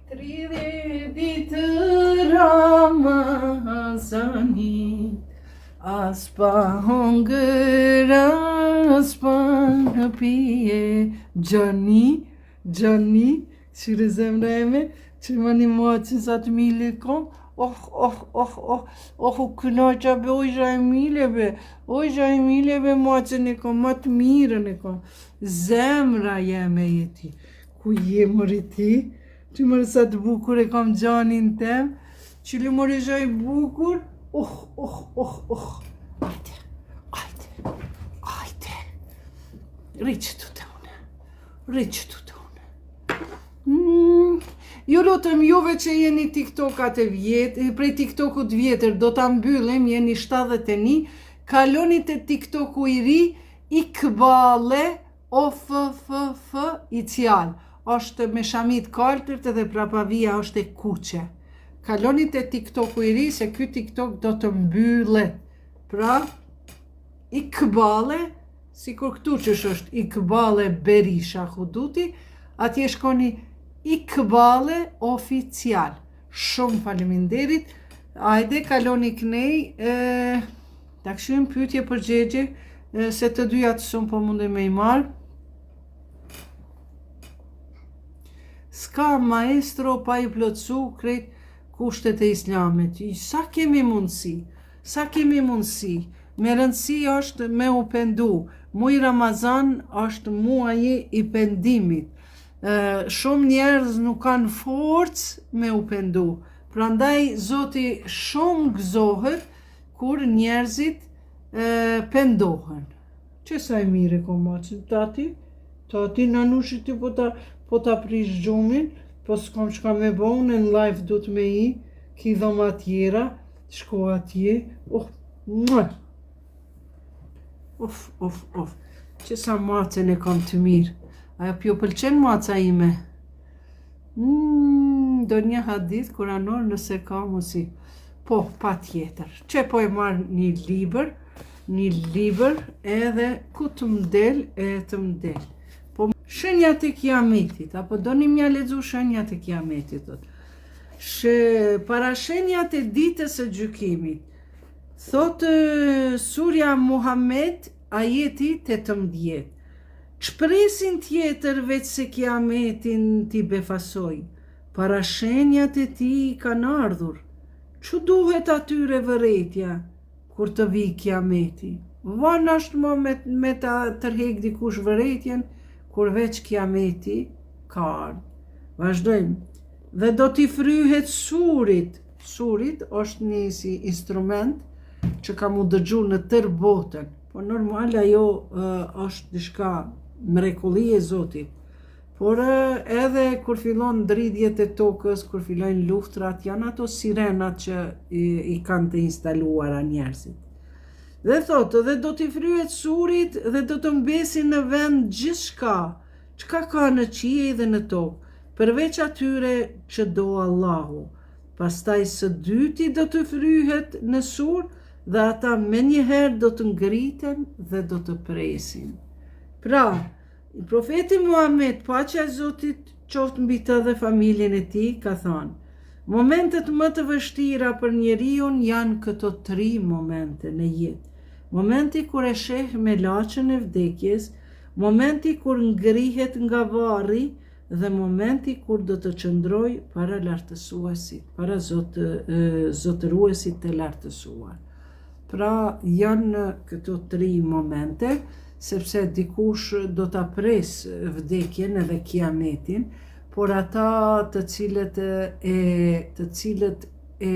30 ditë Ramazanit, as pa hongër, as pa pije, Gjani, Gjani, qyre zemra eme, që më një macën sa të mirë e kom, oh, oh, oh, oh, oh, u kënaqa be, oj Emile be, oj Emile be, macën e kom, ma të mirën e kom, zemra jeme je ti, Ku je mori ti? Ti more sa të bukur e kam gjanin tem. Qyre more sa i bukur? Oh, oh, oh, oh. Ajde, ajde, ajde. Rri qëtu te une. Rri qëtu te une. Mm. Ju lutem juve që jeni TikTokat e vjetër, prej TikTokut vjetër, do ta mbyllim, jeni 71, kaloni te TikToku i ri, Ikbale OFFF icial është me shami të kaltërt edhe prapavija është e kuqe. Kaloni te TikToku i ri se ky TikTok do të mbyllet. Pra, Ikbale, sikur këtu qysh është Ikbale Berisha Huduti, atje shkoni Ikbale Oficial. Shumë faleminderit. Ajde, kaloni knej, e, ta këshyrim pyetje përgjegje, se të dyja të shumë po mundem me i marrë. S'ka maestro pa i plotësu krejt kushtet e islamit. Sa kemi mundësi? Sa kemi mundësi? Me rëndësi është me u pendu. Muji Ramazan është muaji i pendimit. Shumë njerëz nuk kanë forcë me u pendu. Prandaj Zoti shumë gëzohet kur njerëzit pendohen. Qe sa e mirë e ko macën, tati, tati, nanushi ty po ta, po ta prish gjumin, po s'kom çka me bo, unë në live du të me i, ki dhoma tjera, shko atje, oh, mua. Uf, uf, uf, qe sa macën e kam të mirë, a po ju pëlqen maca ime? Mm, do një hadith kuranor nëse ka mundësi. Po, patjetër. Qe po e marr një libër, një libër edhe ku të m'del e të m'del. Po, shenjat e kiametit, apo doni m'ja lexu shenjat e kiametit, thot. Shë, parashenjat e ditës së gjykimit. Thot surja Muhammed ajeti 18. Ç'presin tjetër veçse Kiametin t'i befasojë? Parashenjat e tij kanë ardhur. Ç'u duhet atyre vërejtja, kur të vijë Kiameti? Vonë është më me, me ta tërhek dikush vërejtjen, kur veç Kiameti ka ardhur. Vazhdojmë. Dhe do t'i fryhet surit. Surit është një si instrument që ka m'u dëgju në tërë botën. Po normal ajo është diçka mrekulli e Zotit. Por edhe kur fillon dridhjet e tokës, kur fillojnë luftrat, janë ato sirenat që i, i kanë të instaluara njerëzit. Dhe thotë, dhe do t'i fryhet surit dhe do të mbesin në vend gjithçka, çka ka në qiej dhe në tokë, përveç atyre që do Allahu. Pastaj së dyti do të fryhet në sur dhe ata menjëherë do të ngriten dhe do të presin. Pra, profeti Muhammed, paqja e Zotit qoftë mbi të dhe familjen e tij, ka thënë: Momentet më të vështira për njeriun janë këto tri momente në jetë. Momenti kur e sheh melaqen e vdekjes, momenti kur ngrihet nga varri dhe momenti kur do të qëndrojë para lartësuesit, para zot, zotëruesit të lartësuar. Pra janë këto tri momente, sepse dikush do ta presë vdekjen edhe kiametin, por ata të cilët e të cilët e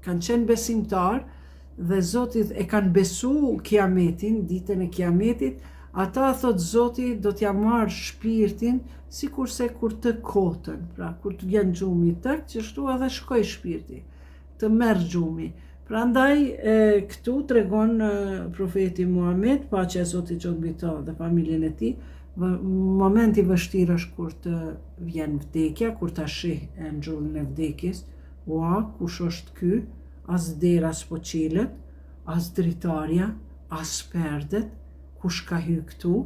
kanë qenë besimtar dhe Zotit e kanë besu kiametin, ditën e kiametit, ata thot Zoti do t'ja marrë shpirtin sikurse kur të kotën, pra kur të vjen gjumi tek, qështu edhe shkoi shpirti, të merr gjumi. Prandaj e, këtu tregon e, profeti Muhammed, paqja e Zotit qoftë mbi të dhe familjen e tij, momenti i vështirë është kur të vjen vdekja, kur ta shih engjëllin e vdekjes, ua, kush është ky? As dera s'po çelet, as dritarja, as perdet, kush ka hy këtu?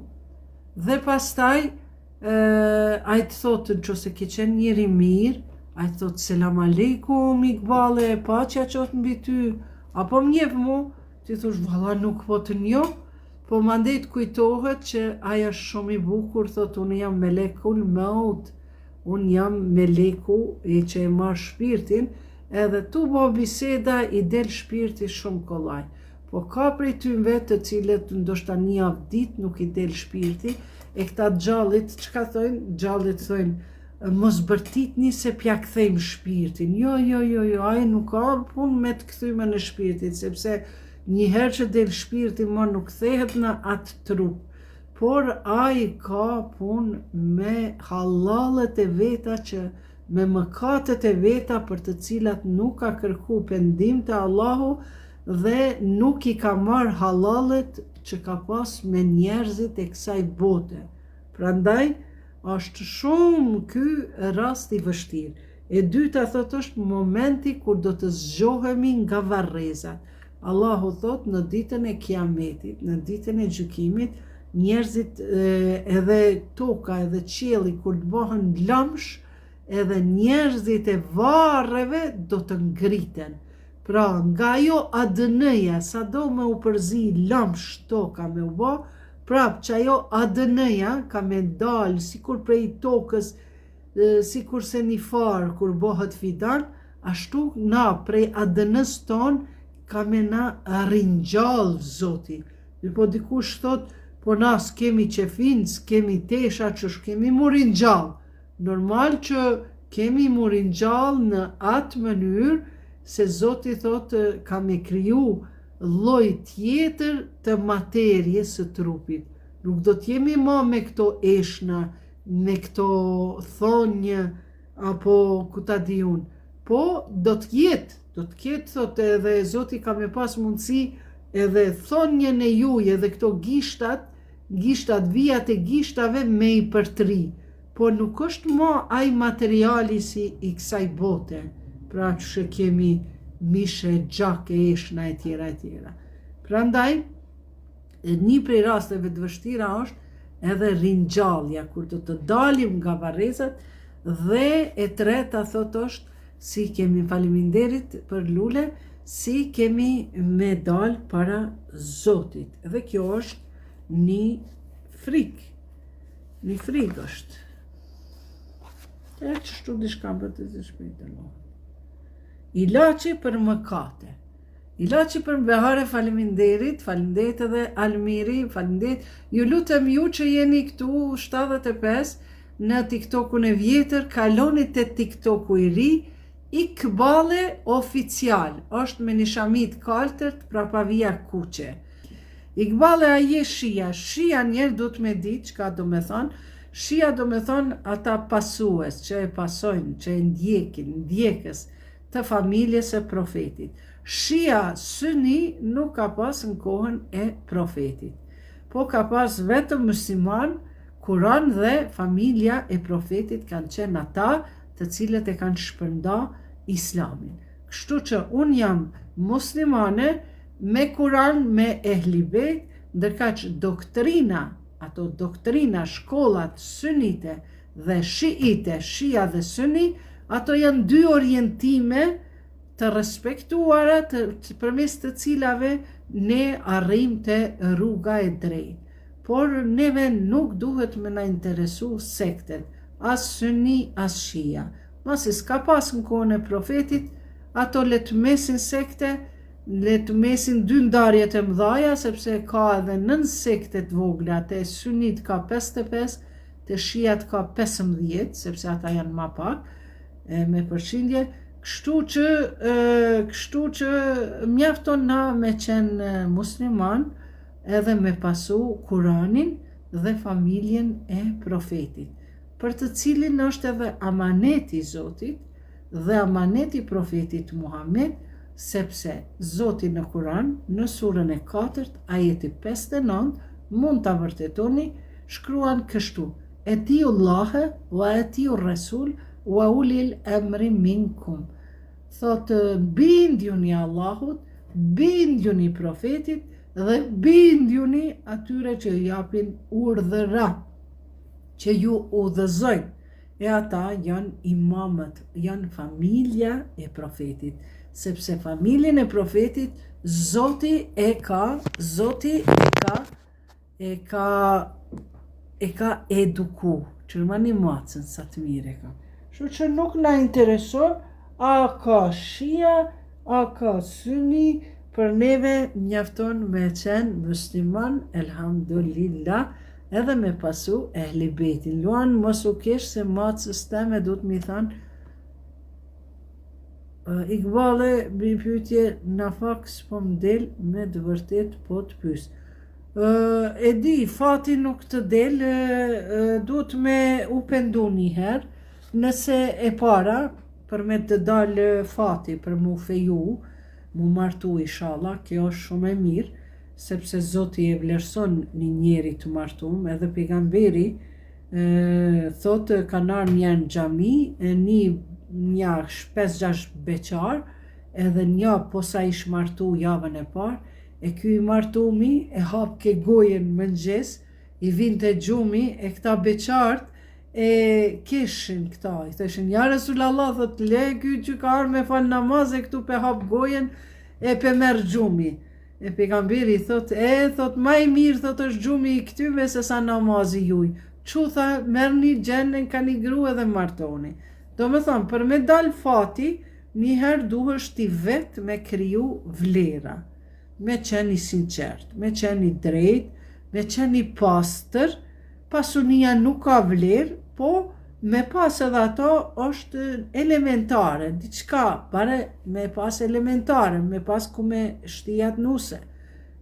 Dhe pastaj. Ai të thotë në qoftë se ke qenë njeri i mirë, ai të thotë selam aleikum, Ikballe, paqja qoftë mbi ty, a po më njeh mu, ti thush valla nuk po të njoh, po mandej të kujtohet që ai është shumë i bukur, thotë unë jam melekul meut, unë jam meleku i që e marr shpirtin, edhe tu bo biseda i del shpirti shumë kollaj. Po ka prej tynve të cilët ndoshta një javë ditë nuk i del shpirti, e këta t'gjallit, çka thojnë? T'gjallit thojnë, mos bërtitni se pja kthejmë shpirtin. Jo, jo, jo, jo, ai nuk ka punë me të kthymen e shpirtit, sepse një herë që del shpirti më nuk kthehet në atë trup, por ai ka punë me hallallet e veta që me mëkatet e veta për të cilat nuk ka kërku pendim te Allahu dhe nuk i ka marrë hallallet që ka pas me njerëzit e kësaj bote. Prandaj është shumë ky rast i vështirë. E dyta thotë është momenti kur do të zgjohemi nga varrezat. Allahu thotë në ditën e Kiametit, në ditën e gjykimit, njerëzit edhe toka edhe qielli kur të bëhen lëmsh, edhe njerëzit e varreve do të ngriten. Pra, nga ajo ADN-ja, sado me u përzi lëmsh toka me u bo, prap që ajo ADN-ja ka me dalë sikur prej tokës, sikurse një farë kur bëhet fidan, ashtu na prej ADN-së tonë ka me na ringjallë Zoti. Mirëpo dikush thotë, po na s'kemi qefin, s'kemi tesha qysh kemi m'u ringjallë. Normal që kemi m'u ringjallë në atë mënyrë se Zoti thotë ka me kriju lloj tjetër të materies së trupit. Nuk do të jemi ma me këto eshna, me këto thonjë apo ku ta di unë. Po do të jetë, do të ketë thotë edhe Zoti ka me pas mundësi edhe thonjën e juj edhe këto gishtat, gishtat vijat e gishtave me i përtri. Po nuk është mo ai materiali si i kësaj bote, pra që kemi mish e gjak e eshna e tjera e tjera. Prandaj, një prej rasteve të vështira është edhe ringjallja, kur do të dalim nga varrezat, dhe e treta thot është si kemi faleminderit për lule, si kemi me dal para Zotit. Dhe kjo është një frikë. Një frikë është. E qështu diçka për të të shpejtë në. Ilaçi për mëkate. Ilaçi për Behare faleminderit, faleminderit edhe Almiri, faleminderit. Ju lutem ju që jeni këtu 75 në TikTokun e vjetër, kaloni te TikToku i ri, Ikballe oficial, është me një shami të kaltërt prapavija kuqe. Ikballe a je shia, shia njëherë duhet me ditë çka do me thonë, shia do me thonë ata pasues që e pasojnë, që e ndjekin, ndjekës, të familjes së Profetit. Shia Syni nuk ka pas në kohën e Profetit. Po ka pas vetëm musliman, Kuran dhe familja e Profetit kanë qenë ata të cilët e kanë shpërnda Islamin. Kështu që unë jam muslimane me Kuran me Ehli Bejt, ndërkaq doktrina, ato doktrina, shkollat synite dhe shiite, shia dhe syni, ato janë dy orientime të respektuara të, të përmes të cilave ne arrijmë te rruga e drejtë. Por neve nuk duhet me na interesu sektet, as syni, as shia. Masi s'ka pas në kohën e profetit, ato le të mesin sekte, le të mesin dy ndarjet e mëdhaja, sepse ka edhe nën sekte të vogla, te synit ka 55, Te shiat ka 15, sepse ata janë ma pak, e, me përqindje, kështu që, e, kështu që mjafton na me qenë musliman edhe me pasu Kuranin dhe familjen e profetit, për të cilin është edhe amaneti i Zotit dhe amaneti i profetit Muhammed, sepse Zoti në Kuran, në surën e 4, ajeti 59, mund ta vërtetoni, Shkruan kështu, Etiu Llahe wa etiu Rresul wa ulil emri minkum. Thotë, bindjuni Allahut, bindjuni profetit dhe bindjuni atyre që ju japin urdhëra. Që ju udhëzojnë, e ata janë imamët, janë familja e profetit, sepse familjen e profetit Zoti e ka, Zoti e ka, e ka, e ka eduku, qërmani macën sa të mirë e ka. Kështu që nuk na intereson, a ka shia, a ka syni, për neve mjafton me qenë musliman, elhamdulillah, Edhe me pasu ehli bejtin. Luan mos u kesh se macës teme duhet mi thanë Ikballe një pyetje në fakt s'po më del me të vërtet po të pys. E di, fati nuk të del, duhet me u pendu një herë, nëse e para, për me të dalë fati, për mu feju, mu martu ishalla, kjo është shumë e mirë, sepse Zoti e vlerëson një njeri të martum, edhe pejgamberi thotë kanë ardhur një në xhami, një nja 5-6 beqar, edhe një posa ish martu javën e parë, e ky i martumi e hapke gojën mëngjes, i vinte gjumi, e këta beqart e keshin këta, i thoshin, ja Resulallah, thot, le ky që ka ardhë me falë namaz e këtu pe hap gojën e pe merr gjumi. E pejgamberi i thot, e thot, ma i mirë thot është gjumi i këtyve se sa namazi juj. Çu tha, merrni gjenden ka një gru edhe martoni. Domethonë, për me dal fati, njëherë duhesh ti vetë me kriju vlera, me qenë i sinqert, me qenë i drejt, me qenë i pastër, pasunia nuk ka vlerë, po me pas edhe ato është elementare, diçka, bare me pas elementare, me pas ku me shti at nuse.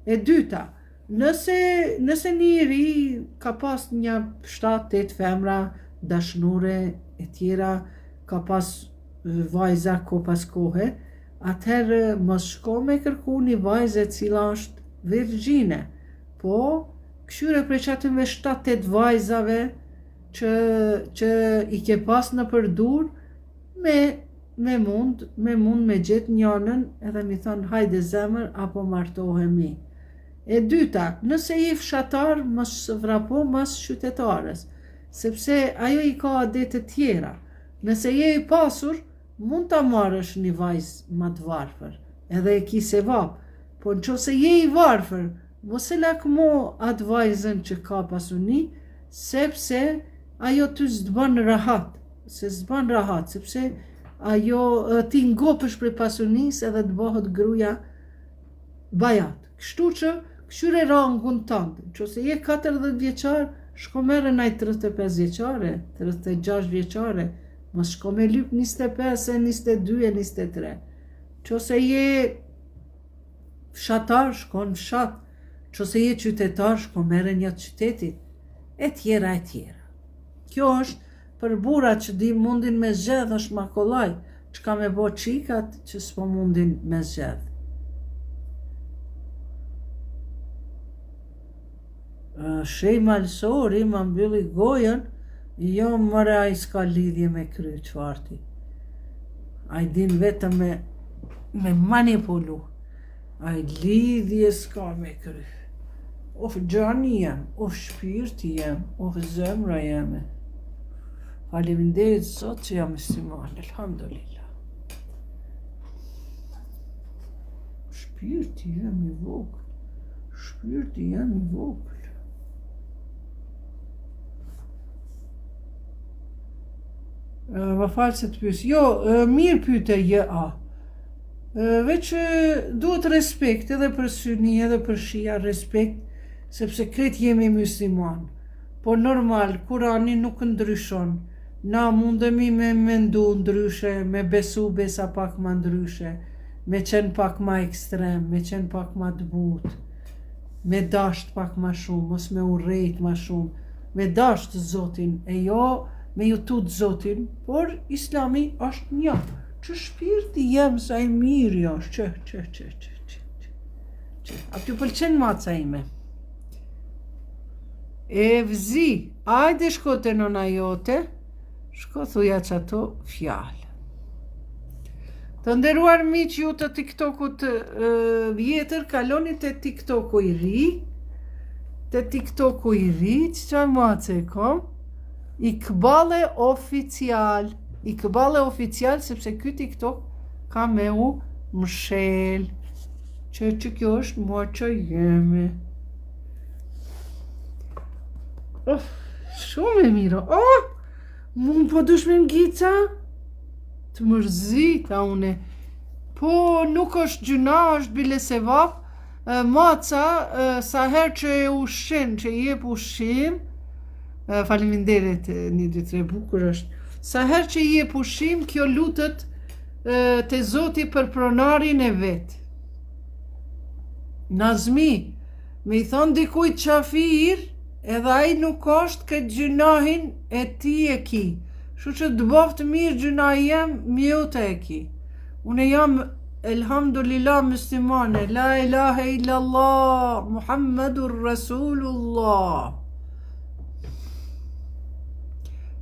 E dyta, nëse, nëse një i ri ka pas një 7-8 femra dashnore e tjera, ka pas vajza kohë pas kohe, atëherë mos shko me kërku një vajzë e cila është virgjine, po Kqyre prej qatyne 7-8 vajzave që, që i ke pas nëpër dur, me, me mund, me mund me gjet njanën edhe mi thonë hajde zemër apo martohemi. E dyta, nëse je fshatar, mos vrapo mas qytetares, sepse ajo i ka adete tjera. Nëse je i pasur, mund ta marrësh një vajzë ma të varfër, edhe e ki sevap, po në qoftë se je i varfër, Mos e lakmo atë vajzën që ka pasuni, sepse ajo ty s'të bën rahat, se s'të bën rahat, sepse ajo ti ngopesh prej pasunisë edhe të bëhet gruja bajat. Kështu që kqyre rangun tënd, nëse je 40 vjeçar, shko merre naj 35 vjeçare, 36 vjeçare, mos shko me lyp 25 e 22 e 23. Qose je Fshatar shko në fshat, qose je qytetar shko merre një të qytetit, e tjera e tjera. Kjo është për burrat që di mundin me zgjedh është ma kollaj, çka me bo çikat që s'po mundin me zgjedh. Shej malsori ma mbylli gojën, jo more ai s'ka lidhje me kry çfarti. Ai din vetëm me me manipulu. Ai lidhje s'ka me kry. Of xhani jem, of shpirti jem, of zemra jeme. Faleminderit Zot që jam musliman, elhamdulillah. Shpirti jem i vogël. Shpirti jem i vogël. Më fal se të pys. Jo, mirë pyte J A. Veç duhet respekt edhe për syni edhe për shia respekt, sepse krejt jemi musliman. Po normal, Kurani nuk ndryshon. Na mundemi me mendu ndryshe, me besu besa pak ma ndryshe. Me qenë pak ma ekstrem, me qenë pak ma të butë, me dasht pak ma shumë, mos me urrejt ma shumë, me dasht Zotin, e jo me ju tut Zotin, por Islami është një, që shpirti jem sa i mirë është, që, që, që, që, që, që, që, a t'ju pëlqen maca ime? Evzi, ajde shko te nona jote, Shko thuja qato fjalë. Të nderuar miq ju të TikTokut vjetër, kaloni te TikToku i ri, te TikToku i ri, që qa mace e kom? Ikballe oficial. Ikballe oficial sepse ky TikTok ka me u mshel. Që që kjo është maca jeme. Oh, shumë e mirë. Oh, mund po dush me m'ngica? Të mërzita une. Po, nuk është gjynah, është bile sevap. Maca, sa herë që e ushqen, që i jep ushqim, faleminderit, një, dy, tre, bukur është. Sa herë që i jep ushqim, kjo lutet te Zoti për pronarin e vet. Nazmi, me i thonë dikujt qafir, edhe ai nuk është këtë gjynahin e ti e ki. Kështu që të boftë mirë gjynahi jem, mjote e ki. Unë jam Elhamdulillah muslimane, la ilahe illallah, Muhammedur Rasulullah.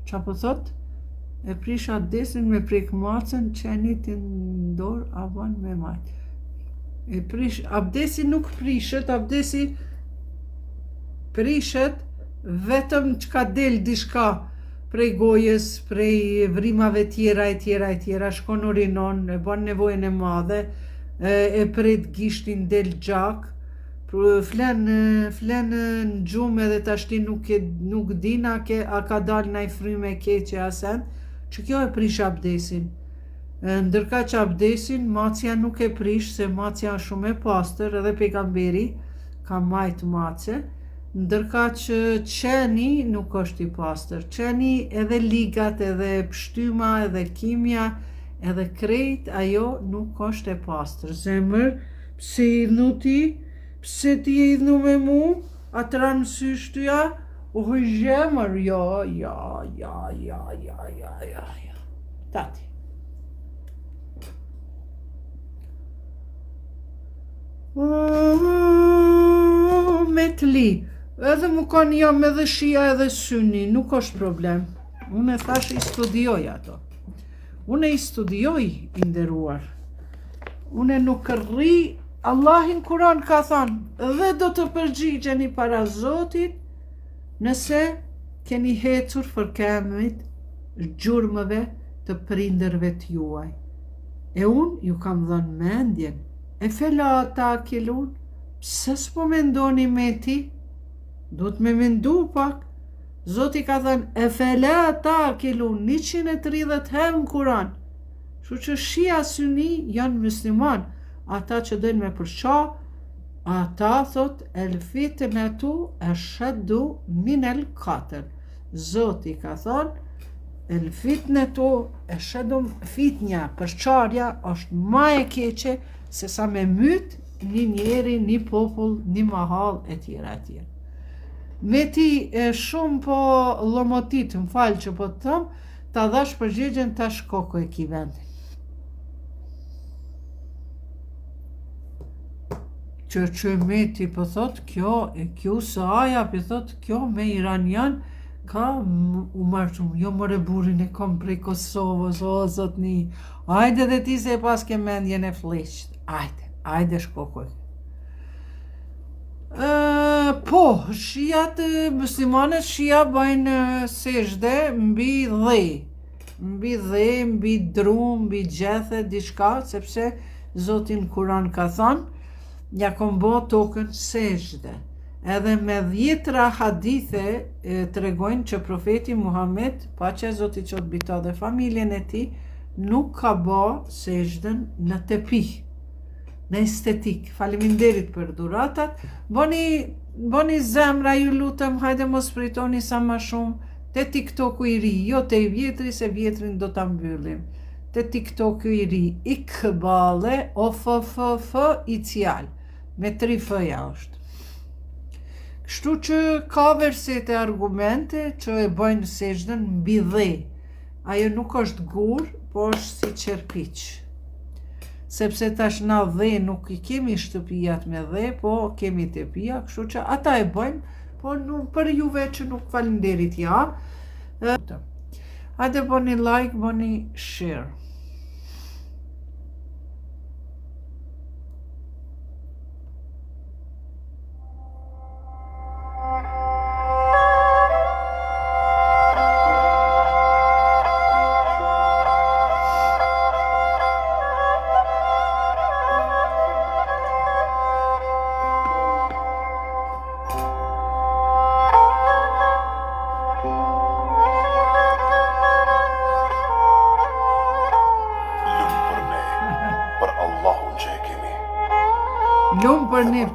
Qa po thot? E prish abdesin me prek macën, qenit në dorë, a ban me majt. E prish, abdesi nuk prishet, abdesi prishet vetëm çka del diçka prej gojës, prej vrimave tjera e tjera e tjera, shkon urinon, e bën nevojën e madhe, e, e pret gishtin del gjak, flen flen në gjumë edhe tashti nuk e nuk din a ke a ka dalë naj frymë e keqe a sen, që kjo e prish abdesin. Ndërkaq abdesin macja nuk e prish se macja është shumë e pastër edhe pejgamberi ka majt mace, Ndërkaq qeni nuk është i pastër. Qeni edhe ligat, edhe pështyma, edhe kimja, edhe krejt ajo nuk është e pastër. Zemër, pse je idhnu ti? Pse ti je idhnu me mu? A të ranë sy shtyja? O zemër, jo, jo, jo, jo, jo, jo, jo, jo. Tati. Metli, edhe mu kanë jam edhe shia edhe syni, nuk është problem. Unë e thash i studioj ato. Unë i studioj i nderuar. Unë nuk rri, Allahi në Kuran ka thanë, dhe do të përgjigjeni para Zotit, nëse keni hecur fërkemit gjurmëve të prindërve të juaj. E unë ju kam dhënë mendjen, Efela ta'kilun, pse s'po mendoni me ti? Duhet me mendu pak. Zoti ka thënë, efela ta'kilun, 130 herë në Kuran. Kështu që shia syni janë musliman, ata që dojnë me përça, ata thot, el fitnetu esheddu minel katl. Zoti ka thënë, El fitnetu esheddu fitnja, përçarja është ma e keqe se sa me myt një njeri, një popull, një mahall e tjera e tjera. Me ti e shumë po llomotit, më fal që po të them, ta dhash përgjigjen tash koko e ki vendin. Që që meti po thot kjo, e kjo saja po thot kjo me iranian ka u martu, jo more burrin e kom prej Kosovës, o zotni, ajde dhe ti se e paske mendjen e flliqt, ajde, ajde shko koj. E, po, shiat, muslimanët shia bajnë sexhde mbi dhe, mbi dhe, mbi dru, mbi gjethe, diçka, sepse Zoti në Kuran ka thanë, ja kom bo tokën sexhde. Edhe me dhjetra hadithe tregojnë që profeti Muhammed, paqja e Zotit qoftë mbi ta dhe familjen e tij, nuk ka bo sexhden në tepih, në estetik. Faleminderit për dhuratat. Boni boni zemra ju lutem, hajde mos pritoni sa ma shumë te TikToku i ri, jo te i vjetri se vjetrin do ta mbyllim. Te TikToku i ri, Ikballe O F F F I C I A L. Me tri F-ja është. Kështu që ka versete argumente që e bëjnë sexhden mbi dhe. Ajo nuk është gur, po është si qerpiç. Sepse tash na dhe nuk i kemi shtëpijat me dhe, po kemi tepia, kështu që ata e bëjnë, po nuk, për juve që nuk faleminderit ja. Hajde bëni like, bëni share. Tani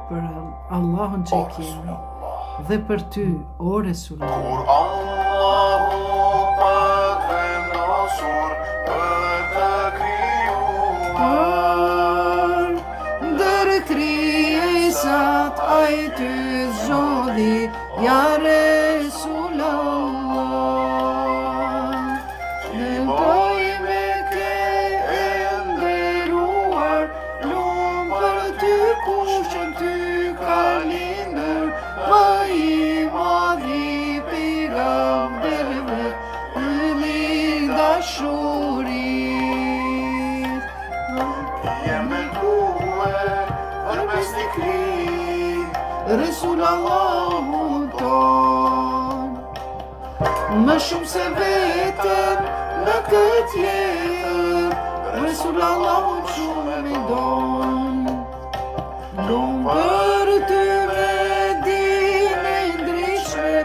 për Allahun që e kemi dhe për ty, o Resulallah. Kur Allahu pat vendosur për të krijuar Ndër krijesat ai ty zgjodhi Ja Resulallah Në ke e nderuar Lum për ty kush që në ty ka lindur Më i madhi i pejgamberëve Ylli i dashurisë Je bekue për besnikri Resul Allahun tonë Më shumë se veten në këtë jetë Resul Allahun shumë e don Lum për ty Medine e ndritshme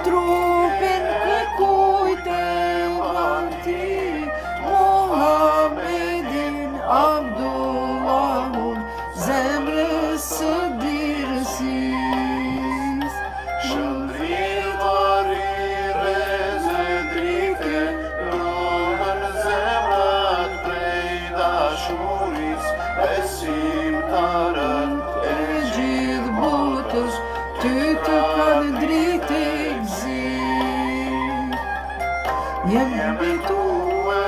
Trupin kërkujt e ban ti Muhammedin Abdullahun Zemrës së birësisë Shndrit vari rreze drite Rrohën zemrat prej dashurisë Besimtarët e gjithë botës Ty të kanë dritë e gëzim Je betue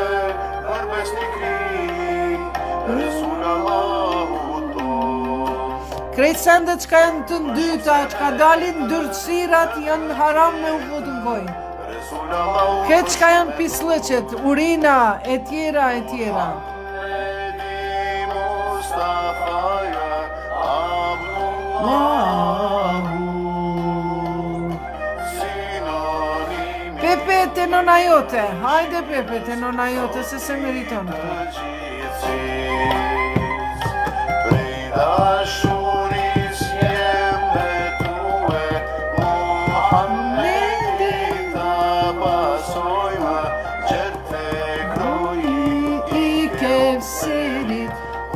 për besnikri Resul Allahut tonë Krejt sendet çka janë të ndyta, çka dalin ndyrësirat janë haram me u fut në gojë. Krejt çka janë pisllëqet, urina, e tjera, e tjera. Pepe te nona jote, hajde Pepe te nona jote, se s'e meriton këtë.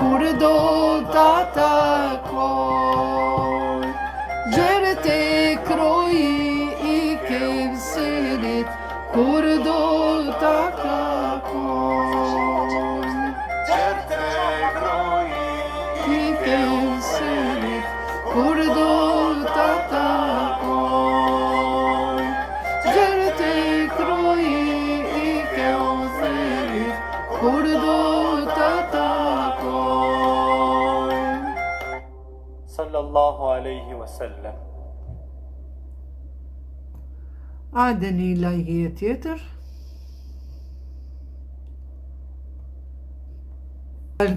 Kur do ta takoj Gjer te kroi i Kevserit Kur do ta takoj Gjer te kroi i Kevserit Kur do ta takoj Gjer te kroi i Kevserit Kur do ta takoj Sallallahu alaihi wasallam. Ajde një ilahije tjetër.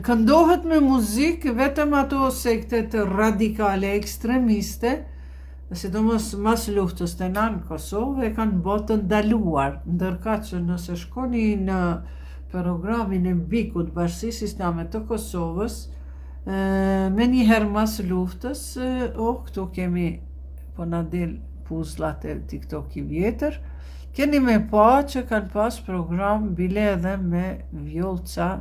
Këndohet me muzikë vetëm ato sektet radikale ekstremiste, sidomos mas luftës te na në Kosovë e kanë bo të ndaluar, ndërkaq që nëse shkoni në programin e BIK-ut, Bashkësisë Islame të Kosovës, menjëherë mas luftës, oh, këtu kemi po na del puzllat e TikTok i vjetër, keni me pa që kanë pas program bile edhe me Vjollca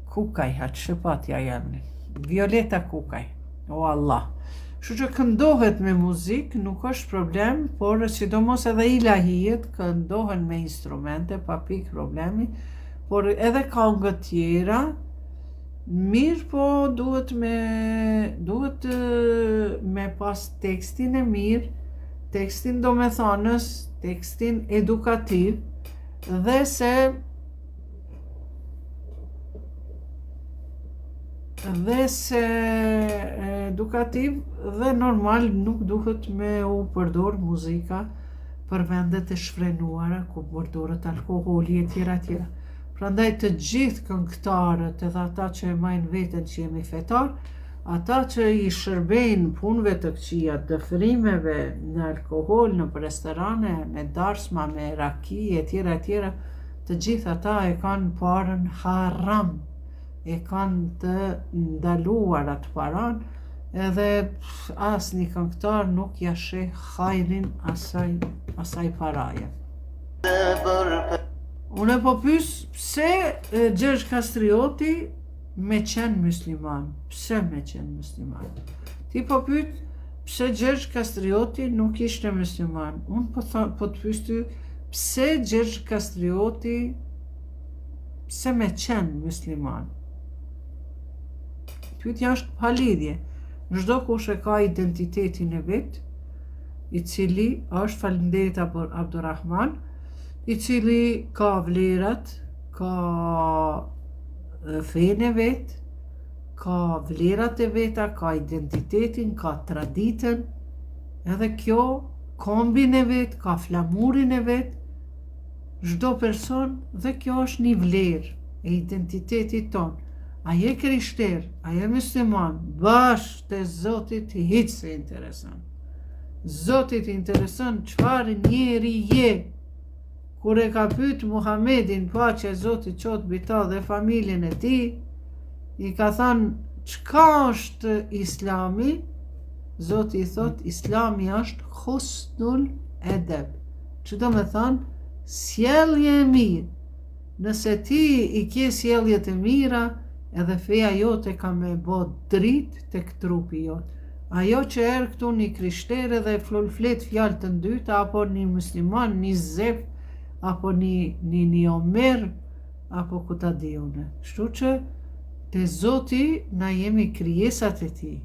Kukaj, ha që patja emnin, Violeta Kukaj, o Allah. Kështu që këndohet me muzikë, nuk është problem, por sidomos edhe ilahijet këndohen me instrumente, pa pikë problemi, por edhe kangët tjera, Mirë po duhet me duhet me pas tekstin e mirë, tekstin domethënës, tekstin edukativ dhe se dhe se edukativ dhe normal nuk duhet me u përdor muzika për vendet e shfrenuara ku përdoret alkoholi e tjera tjera. Prandaj të gjithë këngëtarët edhe ata që e majnë veten që jemi fetar, ata që i shërbejnë punëve të këqija, dëfrimeve në alkohol, nëpër restorane, me darsma, me raki e tjera e tjera, të gjithë ata e kanë parën haram, e kanë të ndaluar atë paran, edhe asnjë këngëtar nuk ja sheh hajrin asaj, asaj paraje. Unë po pys pse Gjergj Kastrioti Me qenë musliman, pse me qenë musliman? Ti po pyet pse Gjergj Kastrioti nuk ishte musliman? Unë po tha, po të pyes ty pse Gjergj Kastrioti pse me qenë musliman? Pyetja është pa lidhje. Çdokush e ka identitetin e vet, i cili është faleminderit Abdurrahman, i cili ka vlerat, ka fenë e vet, ka vlerat e veta, ka identitetin, ka traditën, edhe kjo kombin e vet, ka flamurin e vet, çdo person dhe kjo është një vlerë e identitetit tonë. A je krishter, a je musliman, bash te Zotit hiç s'i intereson. Zotit i intereson çfarë njeri je. Kur e ka pyet Muhamedin, paqja e Zotit qoftë mbi ta dhe familjen e tij, i ka thënë çka është Islami? Zoti i thotë Islami është husnul edeb. Që do me thënë sjellje e mirë. Nëse ti i ke sjelljet e mira, edhe feja jote ka me bo dritë tek trupi jot. Ajo që erdh këtu një krishterë dhe flet fjalë të ndyta apo një musliman, një zef apo një një një omer apo ku ta di unë. Kështu që te Zoti na jemi krijesat e tij.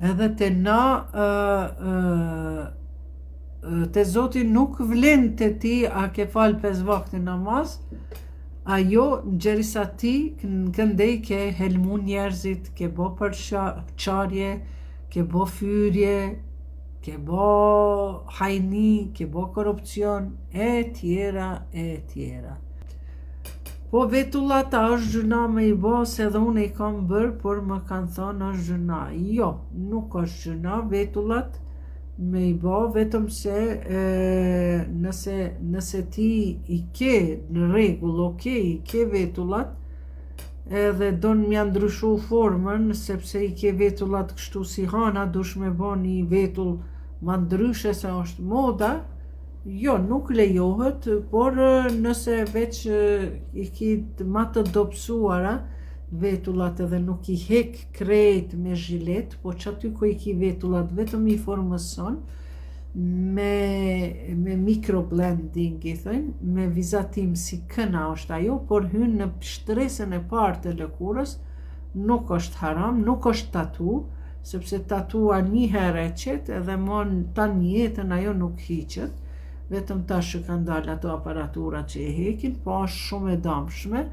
Edhe te na ë ë te Zoti nuk vlen te ti a ke fal pesë vakte namaz, Ajo gjerisa ti këndej ke helmu njerëzit, ke bo përçarje, ke bo fyrje, ke bo hajni, ke bo korrupsion, e tjera, e tjera. Po vetullat a është gjynah me i bo, se edhe unë i kam bërë, por më kanë thonë është gjynah. Jo, nuk është gjynah, vetullat me i bo vetëm se e, nëse, nëse ti i ke në rregull, ok, i ke vetullat, edhe don m'ja ndryshu formën, sepse i ke vetullat kështu si hana, dush me bo një vetull ma ndryshe se është moda, jo, nuk lejohet, por nëse veç i ki ma të dobësuara vetullat edhe nuk i hek krejt me zhilet, po qaty ku i ki vetullat vetëm i formëson me, me microblading i thënë, me vizatim si këna është ajo, por hyn në shtresën e parë të lëkurës, nuk është haram, nuk është tatu, sepse tatua një herë e qet edhe mo tan jetën ajo nuk hiqet, vetëm tash që kanë dalë ato aparatura që e hekin, po është shumë e damshme,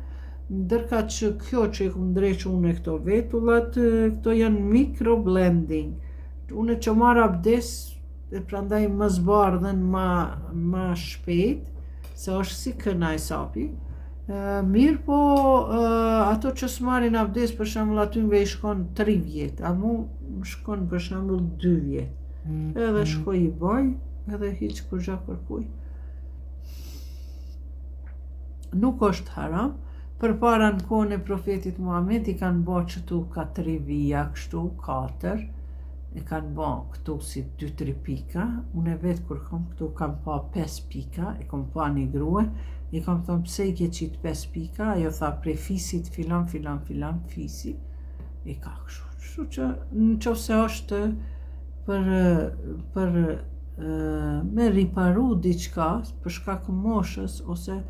Ndërkaq që kjo që i kom ndreq unë këto vetullat, këto janë microblading. Unë që marr abdes, e prandaj më zbardhen ma, ma shpejt, se është si këna e sapi. Mirë po, ato që s'marrin abdes, për shembull atynve i shkon 3 vjet, a mu më shkon për shembull 2 vjet. Mm. Edhe shkoj i boj, edhe hiç kurgja kërkuj. Nuk është haram, përpara në kohën e profetit Muhammed i kanë bo qëtu ka tri vija kështu, katër, e kanë bo këtu si dy tri pika, unë vetë kur kom këtu kam pa pesë pika, e kom pa një grue, i kam thonë pse i ke qitë pesë pika, ajo tha prej fisit filan filan filan fisi, i ka kështu. Kështu që në qoftë se është për, për me riparu diçka për shkak moshës ose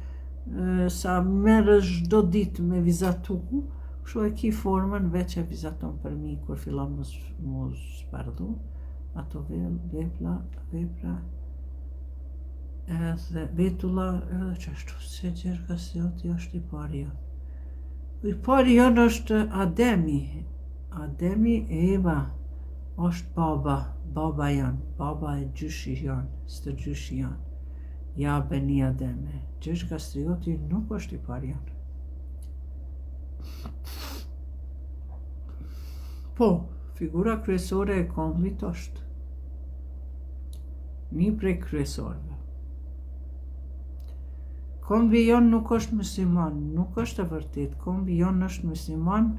sa merresh çdo ditë me vizatu, kështu e ki formën veç e vizaton përmi kur fillon mu mu zbardhu, ato vepla, vepra, edhe vetulla, edhe qashtu, se Gjergj Kastrioti është i pari jonë. I pari jonë është Ademi, Ademi Eva, Osht baba, baba jon, baba e gjyshi jon, stërgjyshi jon. Ja beni Ademe. Gjergj Kastrioti nuk është i pari jon. Po, figura kryesore e kombit është. Një prej kryesorëve. Kombi jon nuk është musliman, nuk është e vërtetë. Kombi jon është musliman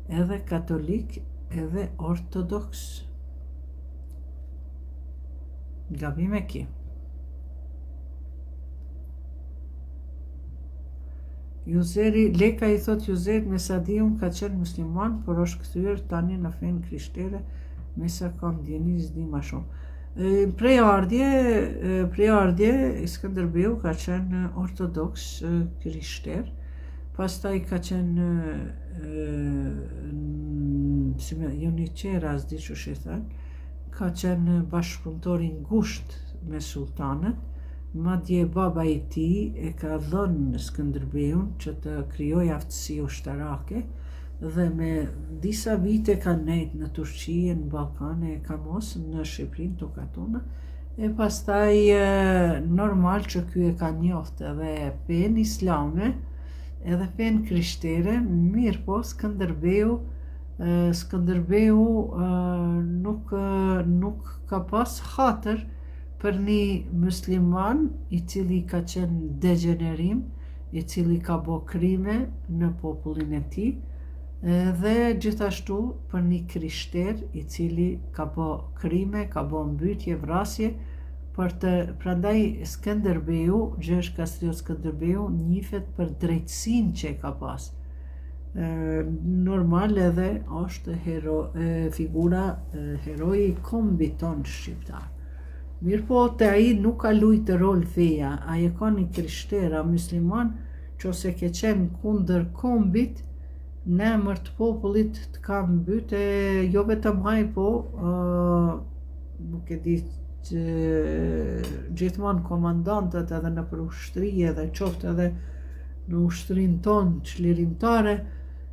edhe katolik edhe ortodoks. Gabim e ki. Juzeri, Leka i thot Juzerit me sa di unë ka qenë musliman, por është kthyer tani në fenë krishtere, me sa kam dijeni s'di ma shumë. Prejardhje, prejardhje, Skënderbeu ka qenë ortodoks krishter, pastaj ka qenë si me, jeniçera, s'di qysh i thonë, ka qenë bashkëpunëtor i ngushtë me sulltanët, madje baba i tij e ka dhënë Skënderbeun që të krijojë aftësi ushtarake dhe me disa vite ka nejt në Turqi e në Ballkan e kamos në Shqipëri në tokat tona e pastaj normal që ky e ka njoft edhe fenë islame edhe fenë krishtere mirëpo Skënderbeu Skënderbeu nuk nuk ka pas hatër për një musliman i cili ka qenë degjenerim, i cili ka bo krime në popullin e tij, dhe gjithashtu për një krishter i cili ka bo krime, ka bo mbytje, vrasje, për të, prandaj Skënderbeu, Gjergj Kastriot Skënderbeu, njifet për drejtësinë që e ka pas. Normal edhe është hero, figura heroi i kombit tonë shqiptar. Mirëpo te ai nuk ka lujtë rol feja, a je kon i krishter a musliman, qofse ke qenë kundër kombit, në emër të popullit të ka mbyt e jo vetëm ai po nuk e di që gjithmonë komandantët edhe nëpër ushtri edhe qoftë edhe në ushtrinë tonë çlirimtare,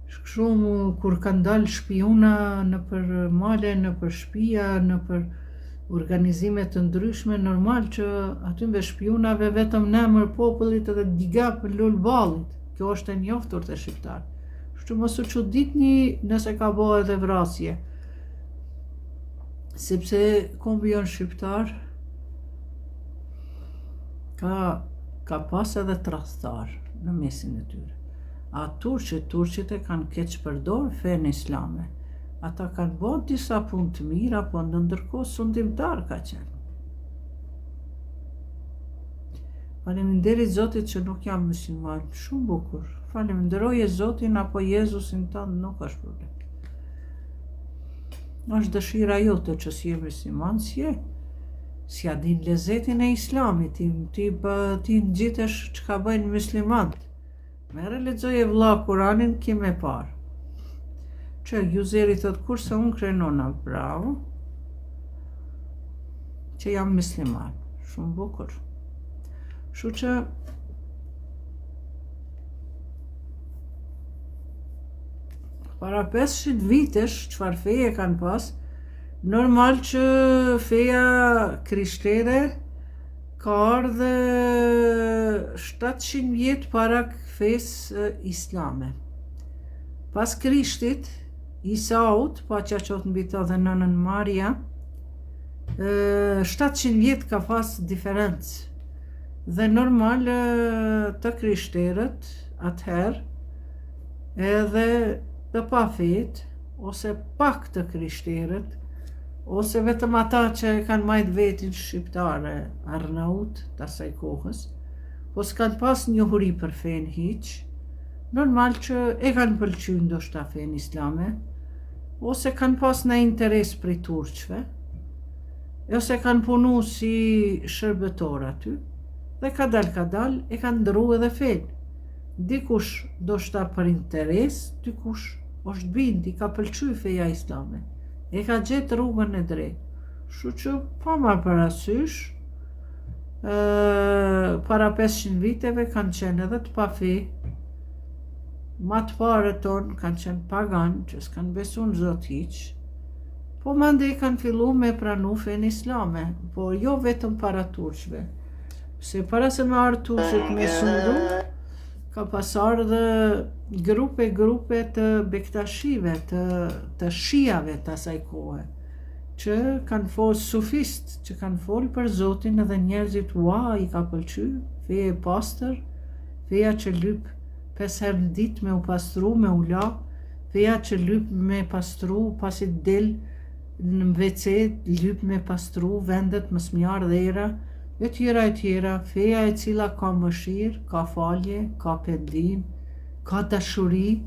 shumë kur kanë dalë shpiuna nëpër male, nëpër shpia, nëpër organizime të ndryshme, normal që atynve shpiunave vetëm në emër popullit edhe diga për Lul Ballit. Kjo është e njoftur te shqiptarët. Kështu mos u çuditni nëse ka bo edhe vrasje. Sepse kombi jonë shqiptar Ka, ka pas edhe tradhtar në mesin e tyre. A turqit, turqit e kanë keqpërdor fenë islame. Ata kanë bo disa punë të mira, po në ndërkohë sundimtar ka qenë. Faleminderit Zotit që nuk jam musliman, shumë bukur. Faleminderoje Zotin apo Jezusin tënd, nuk është problem. Është dëshira jote që s'je musliman, s'je. S'ja din lezetin e islamit, ti, ti, ti ngjitesh çka bëjnë muslimant. Merre lexoje vlla Kuranin, ki me parë. Që Juzeri thot kurse unë krenona, bravo. Që jam musliman, shumë bukur. Kështu që para 500 vitesh, çfarë feje kanë pas, Normal që feja krishtere ka ardhë 700 vjet para fesë islame. Pas Krishtit, Isaut, paqja qoftë mbi të dhe nënën Maria, 700 vjet ka pas diferencë. Dhe normal të krishterët atëherë edhe të pafetë ose pak të krishterët, ose vetëm ata që e kanë majtë vetin shqiptare, arnaut të asaj kohës, po s'kanë pas njohuri për fenë hiq, normal që e kanë pëlqy ndoshta fenë islame, ose kanë pas në interes prej turqve, ose kanë punu si shërbëtor aty, dhe kadal kadal e kanë ndrru edhe fenë. Dikush ndoshta për interes, dikush është bind, i ka pëlqy feja islame, e ka gjetë rrugën e drejtë. Kështu që pa marrë parasysh, para 500 viteve kanë qenë edhe të pafe, ma të parët tonë kanë qenë pagan, që s'kanë besu në Zot hiq, po mandej kanë fillu me pranu fenë islame, po jo vetëm para turqve. Se para se me ardhë turqit me sundu, ka pas ardhë grupe grupe të bektashive, të, të shijave të asaj kohe, që kanë folë sufist, që kanë folë për Zotin edhe njerëzit, ua, i ka pëlqy, feja e pastër, feja që lyp pesë herë në ditë me u pastru, me u la, feja që lyp me pastru, pasi del në WC, lyp me pastru vendet mos me ardhë era, e tjera e tjera, feja e cila ka mëshirë, ka falje, ka pendim. Ka dashuri,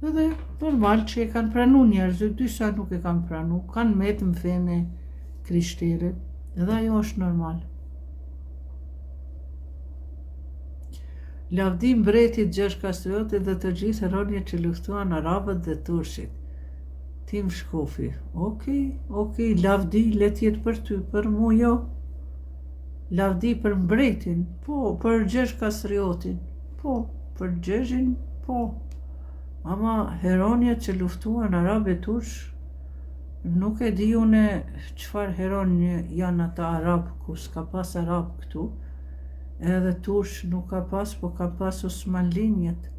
edhe normal që e kanë pranu njerëzit, disa nuk e kanë pranu, kanë met në fenë e krishtere, edhe ajo është normal. Lavdi mbretit Gjergj Kastriotit dhe të gjithë heronjve që luftuan arabët dhe turqit. Tim Shkofi. Ok, ok, lavdi le të jetë për ty, për mu jo. Lavdi për mbretin, po, për Gjergj Kastriotin, po, për Gjergjin, po. Ama heronjët që luftuan arabë e turq, nuk e di une çfarë heronj janë ata arabë, ku s'ka pas arabë këtu, edhe turq nuk ka pas, po ka pas osmanlinjët.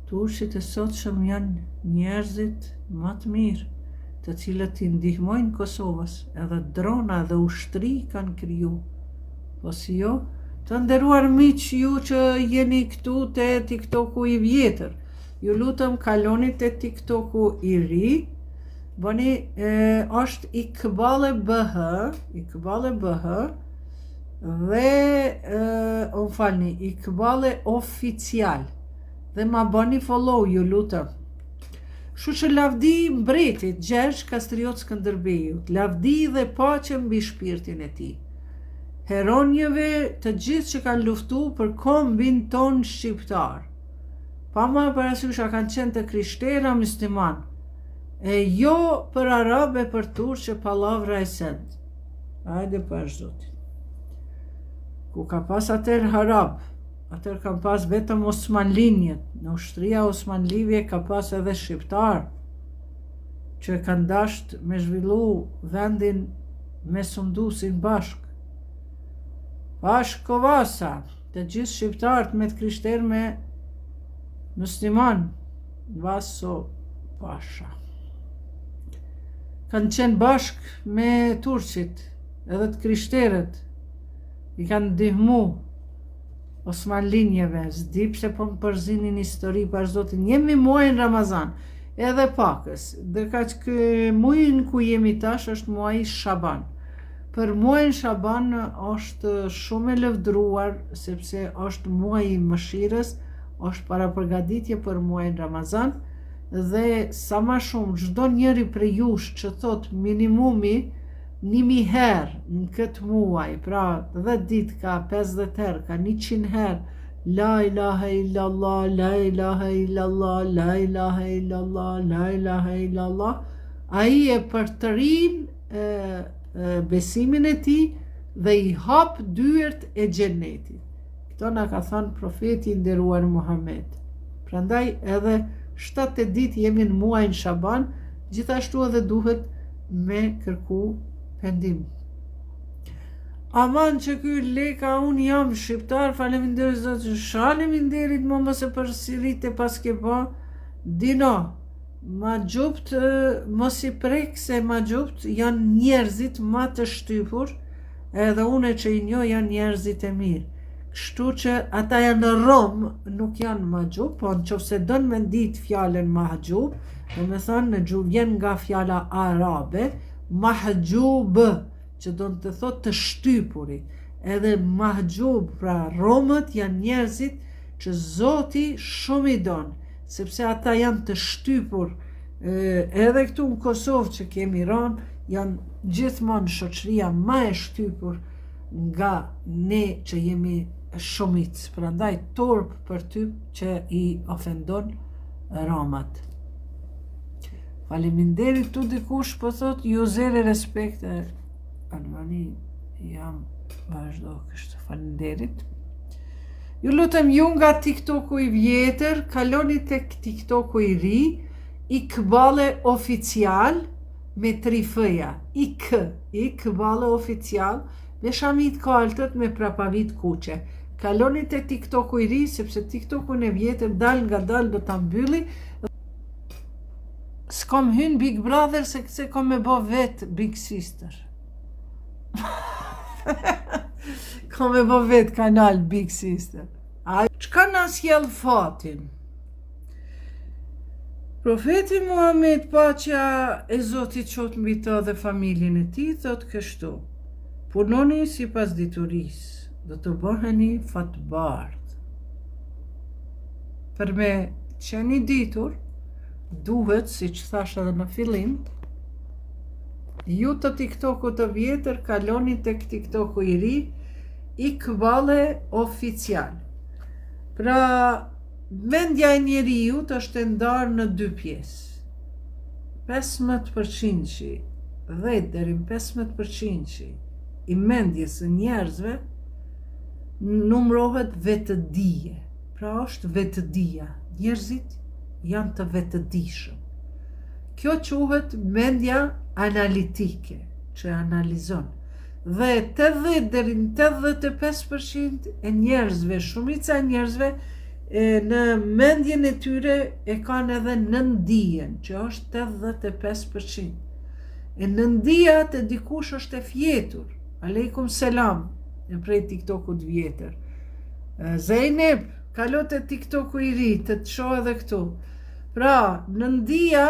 Turqit e sotshëm janë njerëzit ma të mirë, të cilët i ndihmojnë Kosovës, edhe drona edhe ushtri kanë kriju. Po si jo? Të nderuar miq ju që jeni këtu te TikToku i vjetër, ju lutem kaloni te TikToku i ri, bëni e, është Ikballe BH, Ikballe BH, dhe e, o më falni, Ikballe Oficial. Dhe ma bëni follow, ju lutem. Kështu që lavdi mbretit Gjergj Kastriot Skënderbeut, lavdi dhe paqe mbi shpirtin e tij. Heronjëve të gjithë që kanë luftu për kombin tonë shqiptar. Pa marrë parasysh a kanë qenë të krishterë a musliman, e jo për arab e për turq e pallavra e send. Hajde pash Zotin. Ku ka pas atëherë arab, Atëherë kanë pas vetëm osmanlinjët, në ushtria osmanlive ka pas edhe shqiptar, që kanë dasht me zhvillu vendin me sundusin bashkë. Pashko Vasa, të gjithë shqiptarët me të krishterë me musliman, Vaso Pasha. Kanë qenë bashkë me turqit, edhe të krishterët, i kanë ndihmu Osmanlinjeve, s'di pse po më përzini në histori pash Zotin, jemi muajin Ramazan, edhe pakës, ndërkaq ky muajin ku jemi tash është muaji Shaban. Për muajin Shaban është shumë e lëvdruar, sepse është muaji i mëshirës, është parapërgatitje për muajin Ramazan, dhe sa ma shumë çdo njëri prej jush që thot minimumi 1000 herë në këtë muaj, pra 10 ditë ka 50 herë, ka 100 herë, la ilaha illallah, la ilaha illallah, la ilaha illallah, la ilaha illallah, ai e përtërin e, e, besimin e tij dhe i hap dyert e xhenetit. Këto na ka thënë profeti i nderuar Muhammed. Prandaj edhe 7 ditë jemi në muajin Shaban, gjithashtu edhe duhet me kërku pendim. Aman që ky Leka, unë jam shqiptar, faleminderit Zot, faleminderit më mos e përsërite paske ba, Dino, mahxhupt, mos i prek se mahxhupt janë njerëzit ma të shtypur, edhe une që i njoh janë njerëzit e mirë. Kështu që ata janë rom, nuk janë mahxhup, po në qoftë se don me ditë fjalën mahxhup, domethënë në gjuhë vjen nga fjala arabe, mahxhub, që don të thotë të shtypuri. Edhe mahxhub, pra romët janë njerëzit që Zoti shumë i don, sepse ata janë të shtypur edhe këtu në Kosovë që kemi rom, janë gjithmonë shoqëria ma e shtypur nga ne që jemi shumicë. Prandaj turp për ty që i ofendon romat. Faleminderit tu dikush po thot juzere respekte Albani jam vazhdo kështu faleminderit. Ju lutem ju nga TikToku i vjetër, kaloni tek TikToku i ri, Ikballe Oficial me tri F-ja, Ik, Ikballe Oficial, me shami të kaltët me prapavijë t'kuqe. Kaloni te TikToku i ri, sepse TikTokun e vjetër dal nga dal do ta mbylli. S'kom hyn Big Brother se se kom me bo vet Big Sister. Kom me bo vet kanal Big Sister. A çka na sjell fatin? Profeti Muhammed paqja e Zotit qoftë mbi të dhe familjen e tij thotë kështu: Punoni sipas diturisë, do të bëheni fatbardhë. Për me. të qenë i ditur, duhet, siç thashë edhe në fillim, ju të TikTokut të vjetër kaloni tek TikToku i ri, Ikballe Oficial. Pra, mendja e njeriut është e ndarë në dy pjesë. 15 përqindshi, 10 deri në 15 përqindshi i mendjes së njerëzve numërohet vetëdije. Pra është vetëdija. Njerëzit janë të vetëdijshëm. Kjo quhet mendja analitike, që analizon. Dhe 80 deri në 85% e njerëzve, shumica e njerëzve e, në mendjen e tyre e kanë edhe nëndijen, që është 85%. E nëndija te dikush është e fjetur. Alejkum selam, e prej TikTokut vjetër. Zeynep, kalo te TikToku i ri, të të shoh edhe këtu. Pra, nëndija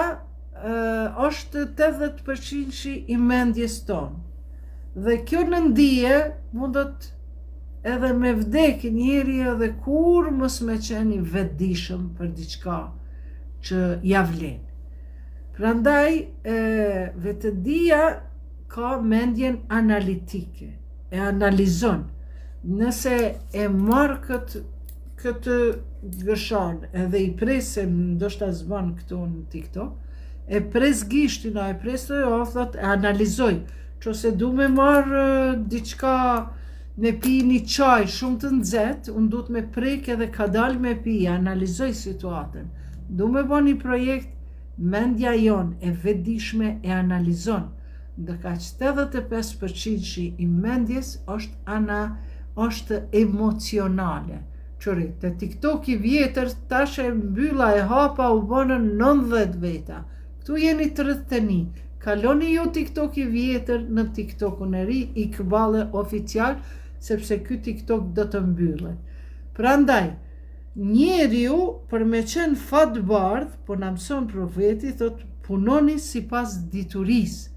është 80% i mendjes tonë. Dhe kjo nëndije mundet edhe me vdek njeri edhe kurrë mos me qenë i vetëdijshëm për diçka që ja vlen. Prandaj, e, vetëdija ka mendjen analitike, e analizon. Nëse e marr këtë këtë gëshan edhe i pres se ndoshta s'ban këtu në TikTok, e pres gishtin, a e pres të jo, thot, e analizoj. Qëse du me marr diçka me pi një çaj shumë të nxehtë, unë duhet me prek edhe kadal me pi, analizoj situatën. Du me bo një projekt, mendja jonë e vetëdijshme e analizon. Ndërkaq 85 përqindshi i mendjes është ana është emocionale. Qëri, te TikTok i vjetër, tash e mbylla e hapa u bënë 90 veta. Këtu jeni 31. Kaloni ju TikTok i vjetër në TikTokun e ri, Ikballe oficial, sepse ky TikTok do të mbyllet. Prandaj, Njeriu për me qenë fatbardhë, po na mëson profeti, thotë punoni sipas diturisë.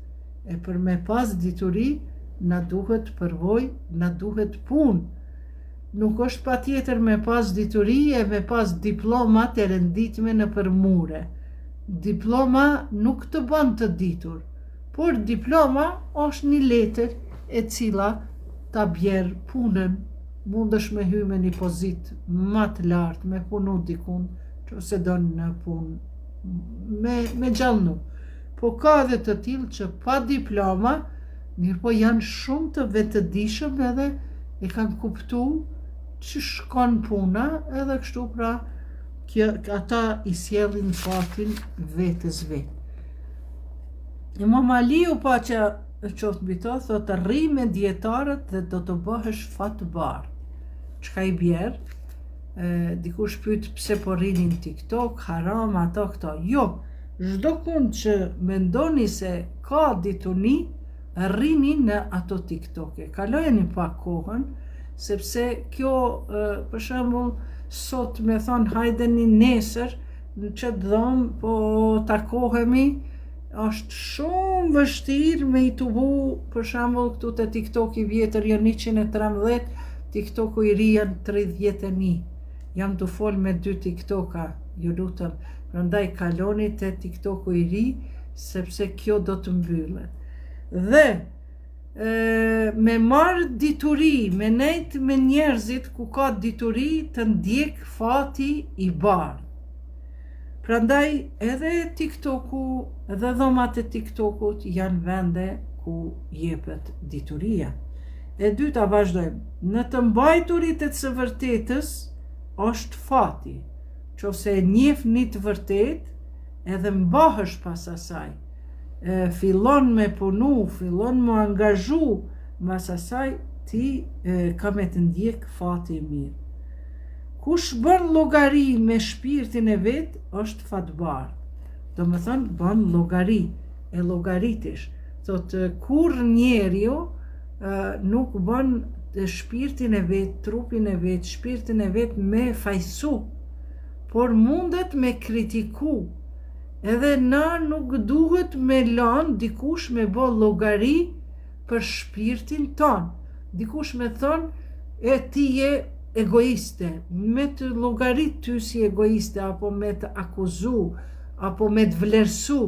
E për me pas dituri, na duhet përvojë, na duhet punë. Nuk është patjetër me pas dituri e me pas diplomat e renditme nëpër mure. Diploma nuk të bën të ditur, por diploma është një letër e cila ta bjer punën mundesh me hy me një pozitë ma të lartë, me punu dikun, qëse don në punë, me, me gjallnu. Po ka edhe të tillë që pa diploma, mirëpo janë shumë të vetëdijshëm edhe e kanë kuptu që shkon puna edhe kështu pra kjo, ata i sjellin fatin vetes vetë. Imam Aliu paqja qoftë mbi to, thotë rri me dijetarët dhe do të bëhesh fatbardhë. Çka i bjer? E, dikush pyet pse po rrini në TikTok, haram ato këto. Jo, çdo kund që mendoni se ka dituni, rrini në ato TikToke. Kalojeni pak kohën, sepse kjo, e, për shembull, sot me thonë hajdeni nesër, në qëtë dhomë, po takohemi, është shumë vështirë me i tubu, për shembull këtu te TikTok i vjetër janë 113, TikToku i ri janë 31. Jam tu fol me dy TikToka, ju lutem. Prandaj kaloni te TikToku i ri, sepse kjo do të mbyllet. Dhe e, me marrë dituri, me nejt me njerëzit ku ka dituri të ndjek fati i bardhë. Prandaj edhe TikToku, edhe dhomat e TikTokut janë vende ku jepet dituria. E dyta vazhdojmë. Në të mbajturit e së vërtetës është fati. Qofse e njeh një të vërtetë, edhe mbahesh pas asaj. E, fillon me punu, fillon me angazhu mas asaj, ti e, ka me të ndjek fati i mirë. Kush bën llogari me shpirtin e vet është fatbardhë. Domethënë bën llogari, e llogaritish. Thotë kurrë njeriu nuk bën shpirtin e vet, trupin e vet, shpirtin e vet me fajsu, por mundet me kritiku. Edhe na nuk duhet me lanë dikush me bo llogari për shpirtin tonë. Dikush me thonë, e ti je egoiste, me të llogarit ty si egoiste, apo me të akuzu, apo me të vlerësu,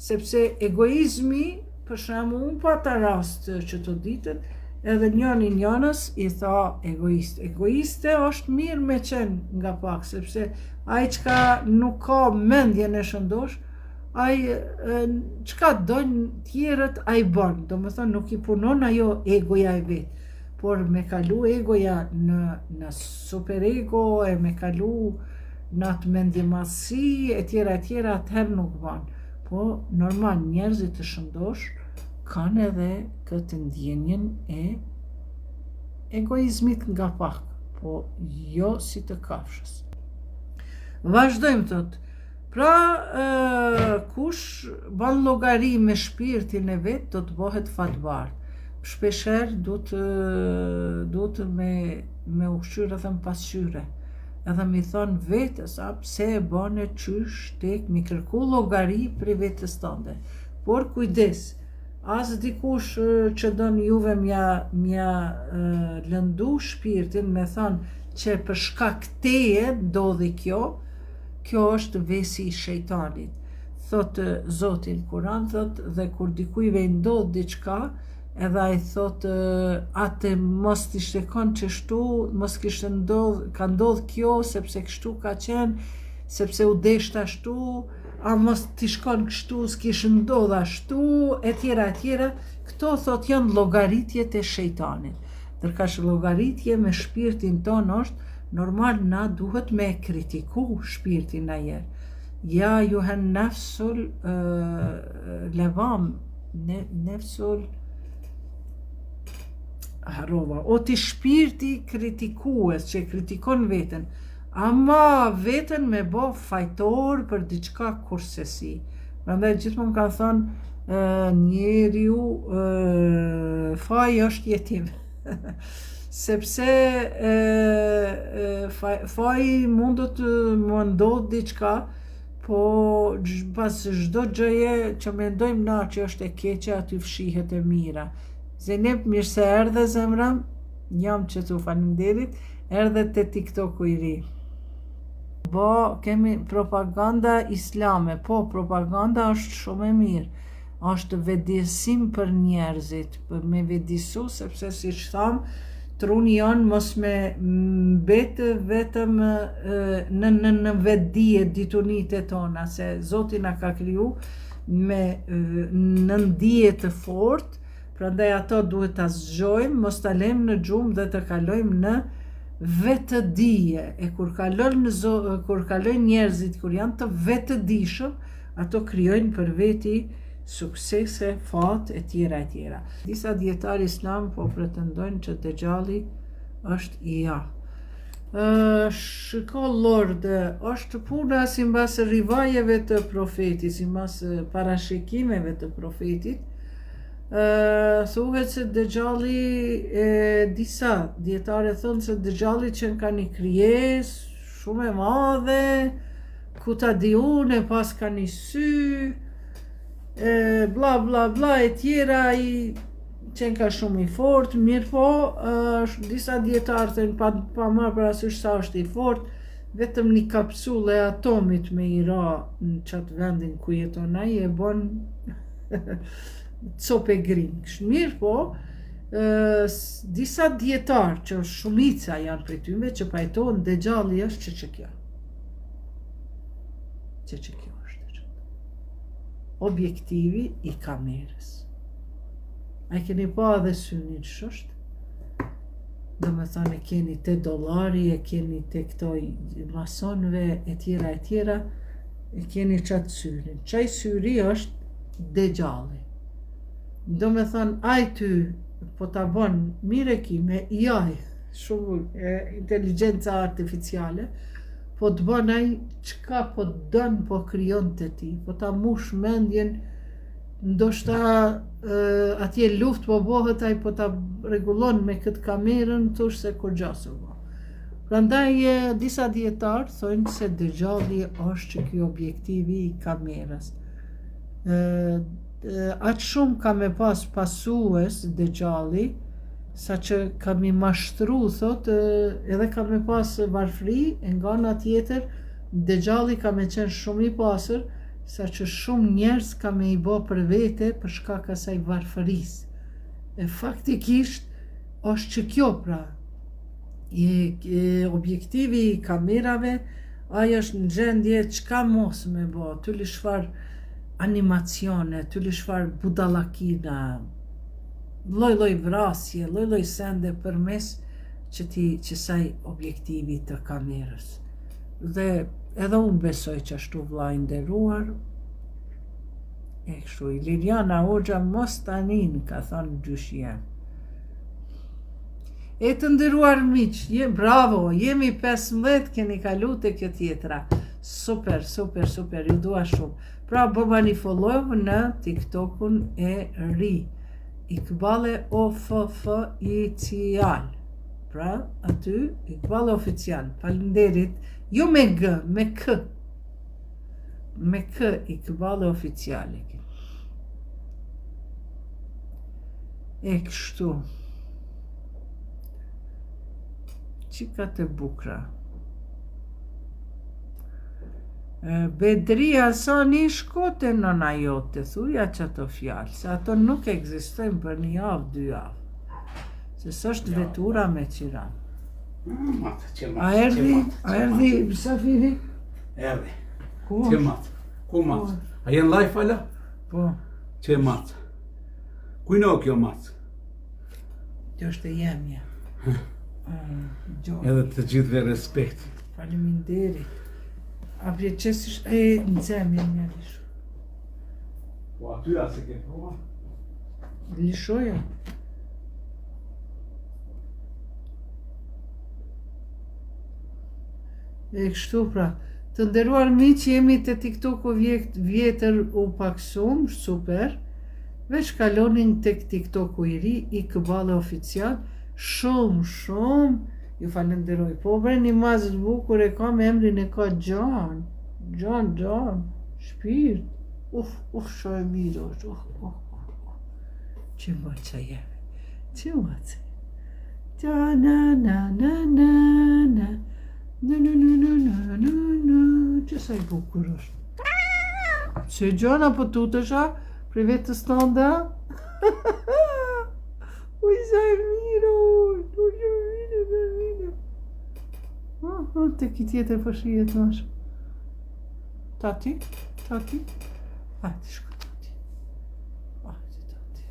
sepse egoizmi, për shembull, unë pata rast qëto ditët, edhe njëni njënës i tha egoist. Egoiste është mirë me qenë nga pak, sepse ai çka nuk ka mendjen e shëndosh, ai çka dojnë tjerët ai bën, domethënë nuk i punon ajo egoja e vet, por me kalu egoja në, në super ego e me kalu në atë mendjemadhësi e tjera e tjera atëherë nuk bën. Po normal njerëzit të shëndosh kanë edhe këtë ndjenjën e egoizmit nga pak, po jo si të kafshës. Vazhdojmë thotë, Pra, kush ban llogari me shpirtin e vet do të bëhet fatbardh. Shpeshherë duhet duhet me me u kqyr edhe në pasqyre, edhe me i thonë vetes, a pse e bane qysh tek mi kërku llogari prej vetes tënde. Por kujdes, as dikush që don juve m'ja m'ja lëndu shpirtin me thonë që për shkak teje ndodhi kjo, Kjo është vesi i shejtanit. Thotë Zoti në Kuran, thotë dhe kur dikujve i ndodh diçka, edhe ai thotë atë mos të ishte kon qështu, mos kishte ndodh, ka ndodh kjo sepse kështu ka qenë, sepse u desht ashtu, a mos t'ish kon kështu, s'kish ndodh ashtu, e tjera e tjera, këto thotë janë llogaritjet e shejtanit. Ndërkaq llogaritje me shpirtin tonë është Normal na duhet me e kritiku shpirtin najherë. Ja ejuhen nefsul levam, ne, nefsul harrova. O ti shpirti kritikues që e kritikon veten, ama veten me bo fajtor për diçka kurrsesi. Prandaj gjithmonë kanë thënë njeriu faji është jetim. Sepse e, e, faji mundet të më ndodhë diçka, po pas çdo gjëje që mendojmë na që është e keqe, aty fshihet e mira. Zeynep, mirë se erdhe zemra, jam qëtu faleminderit, erdhe te TikToku i ri. Po, kemi propaganda islame, po, propaganda është shumë e mirë. Është vetëdijesim për njerëzit, për me vetëdijesu, sepse siç thamë, truni jonë mos me mbetë vetëm në në në vetëdije ditunitë tona, se Zoti na ka kriju me nëndije të fortë, prandaj ato duhet ta zgjojmë, mos ta lejmë në gjumë dhe të kalojmë në vetëdije. E kur kalojnë kur kalojnë njerëzit kur janë të vetëdijshëm, Ato krijojnë për veti suksese, fat e tjera e tjera. Disa dijetarë islam po pretendojnë që Dexhalli është IA. Shiko Lord, është puna simbas rivajeve të profetit, simbas parashikimeve të profetit, thuhet se Dexhalli, e, disa dijetarë thonë se Dexhalli qenka një krijesë shumë e madhe, Ku ta di unë e paska një sy, e bla bla bla e tjera i qenka shumë i fort, mirëpo, është disa dijetarë thënë pa, pa marrë parasysh sa është i fort, vetëm një kapsullë e atomit me i ra në qatë vendin ku jeton ai e bon copë e grimë. Mirëpo, disa dijetarë që shumica janë prej tyne që pajtohen Dexhalli është që që kjo. Që që kjo është që. Objektivi i kamerës. A e keni pa edhe synin që është? Domethonë e keni te dollari, e keni te këto masonëve, e tjera, e tjera, e keni qatë syrin. Qaj syri është Dexhalli. Domethonë, aj ty, po ta bon mirë e ki me AI, shumë e, inteligjenca artificiale, po të bon ai çka po të don po krijon te ti, po ta mush mendjen, ndoshta e, atje luftë po bohet ai po ta rregullon me këtë kamerën, thush se kurgja s'u bo. Prandaj e, disa dijetarë thonë se Dexhalli është që ky objektivi i kamerës. E, aq shumë ka me pas pasues Dexhalli, Saqë ka mi mashtru, thot, edhe ka me pas varfri, e nga ana tjetër, Dexhalli ka me qenë shumë i pasur, saqë shumë njerëz ka me i bo për vete për shkak asaj varfërisë. E faktikisht është që kjo pra, e, e, objektivi i kamerave, ai është në gjendje çka mos me bo, tyli çfarë animacione, tyli çfarë budallakina, lloj-lloj vrasje, lloj-lloj sende përmes qëti qësaj objektivi të kamerës. Dhe edhe unë besoj që ashtu vlla i nderuar, e kështu, Iliriana Hoxha mos tanin, ka thonë gjyshi jem. E të nderuar miq, je, bravo, jemi 15, keni kalu te kjo tjetra. Super, super, super, ju dua shumë. Pra bëmani follow në TikTokun e ri. Ikballe O F F I C I A L. Pra, aty, Ikballe Oficial. Faleminderit. Jo me G, me K. Me K, Ikballe Oficial. E kështu. Çika të bukra. Bedri Hasani shko te nëna jote, thuja qato fjalë, se ato nuk ekzistojnë për një javë, dy javë. Se s'është vetura me qira. Mm, a erdhi, a erdhi mysafiri? Erdhi. Ku? Që matë? Ku matë? A je n'live ala? Po. Që matë? Kujno kjo macë? Kjo është e jemja. Edhe të gjithëve respekt. Faleminderit. A vje që si e në zemje një lishu. Po aty a se ke prova? Lishoja. E kështu pra. Të nderuar miq, jemi te TikToku vjetër u paksum, super. Veç kalonin tek TikToku i ri, Ikballe Oficial, shumë shumë ju falenderoj. Po bre një macë të bukur e kam emrin e ka Xhan. Xhan, Xhan, shpirt. Uf, uf, sa e mirë është. Uf, uf, uf. Që maca jeme. Që maca. Ta na na na na na. Na na na na na na na. Që sa i bukur është. Se gjona po tutesha, prej vetës tënde, a? Uj, sa e mirë, uj, uj, sa e mirë, sa e mirë. Ah, ah, te ki tjetër po shihet më shumë. Tati, tati, hajde shko tati. Hajde tati.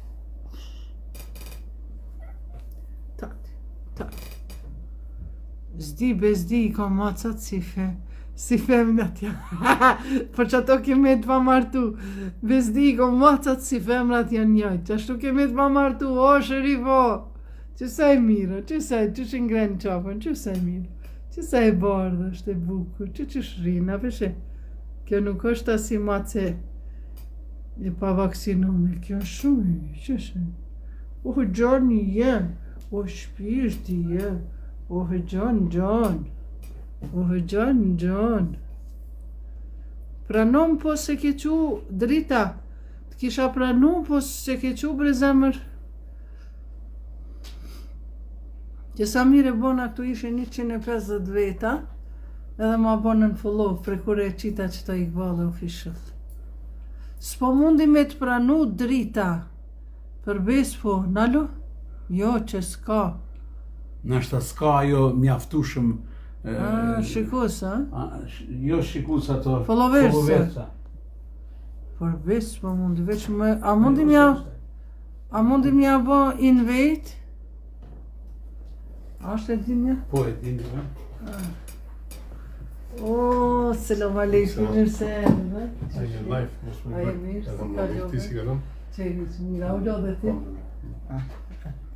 Tati, tati. S'di, be s'di, i ka macat si fe, si femnat janë. Për që ato ke met pa martu. Be s'di, i ka macat si femnat janë njëjtë. Që ashtu ke met pa martu, o sherifo. Që sa e mirë, që sa e, që që ngrenë qafën, që sa e mirë. Që sa e bardhë është e bukur, që që shrina, peshe. Kjo nuk është asi mace e pa vaksinume, kjo është shumë e mirë, që është. O, xhani jem, o shpirti jem, o xhan xhan, o xhan xhan. Pranom po s'e ke qu drita, të kisha pranu po s'e ke qu bre zemër. Që sa mirë e bona këtu ishin 150 veta, edhe ma bonën follow, prej kur e qita qëta Ikballe official. S'po mundi me të pranu drita, Për besë po, nalu? Jo, që s'ka. Nashta s'ka ajo mjaftushëm... A, shikus, a? Jo shikus ato... Followersa. Followersa. Për besë po mundi, veç më... A mundi mja... A mundi mja bo invite? A është e dinja? Po e dinja. O, selam aleikum, mirë se erdhe. A je live, mos më A je mirë, si kalove? Ti si kalon? Që je të mira, u lodhe ti?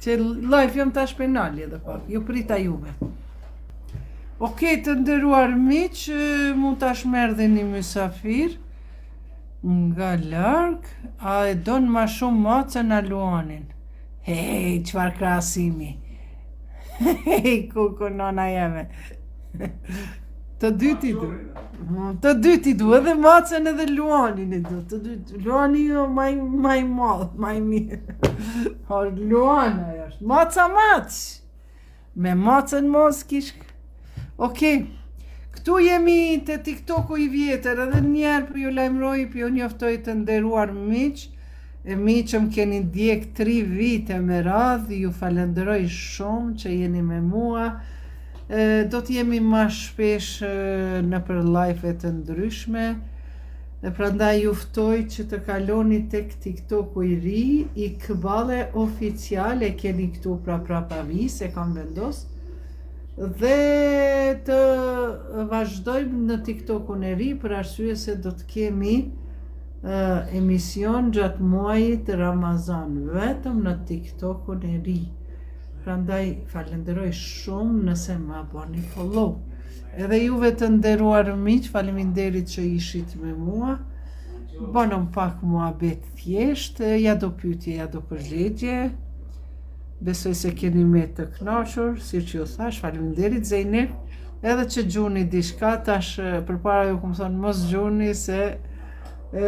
Që live jam tash penali edhe pak, ju prita juve. Okej, të nderuar miq, mu tash më erdhi një mysafir nga larg, a e don ma shumë macën a luanin? Hej, çfarë krahasimi. Hej, kuku nona jeme. Të dytë i du. Të dytë i du, edhe macen edhe luanin i du. Të dytë, luani jo ma i, ma i madh, ma i mirë. O, luan ajo është. Maca macë. Me macen mos kish... Okej. Këtu jemi te TikToku i vjetër, edhe njëherë po ju lajmëroj, po ju njoftoj të nderuar miq, e miq që më keni ndjek 3 vite me radhë, ju falenderoj shumë që jeni me mua. E, do të jemi ma shpesh nëpër live të ndryshme. Dhe prandaj ju ftoj që të kaloni tek TikToku i ri, Ikballe Oficial e keni këtu pra prapa vis, e kam vendos. Dhe të vazhdojmë në TikTokun e ri për arsye se do të kemi uh, emision gjatë muajit Ramazan, vetëm në TikTokun e ri. Prandaj falenderoj shumë nëse ma bëni follow. Edhe juve të nderuar miq, faleminderit që ishit me mua. Bënëm pak muhabet thjesht, ja do pyetje, ja do përgjigje. Besoj se keni me të kënaqur, siç ju thash, faleminderit Zeynep. Edhe që gjuni diçka, tash përpara ju kum thonë mos gjuni se e,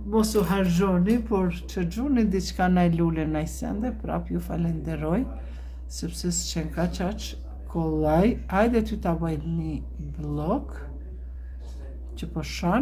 mos u harxhoni, por që gjuni diçka naj lule naj sende, prap ju falenderoj, sepse s'qenka qaq kollaj. Hajde ty ta bëj një blok që po shan.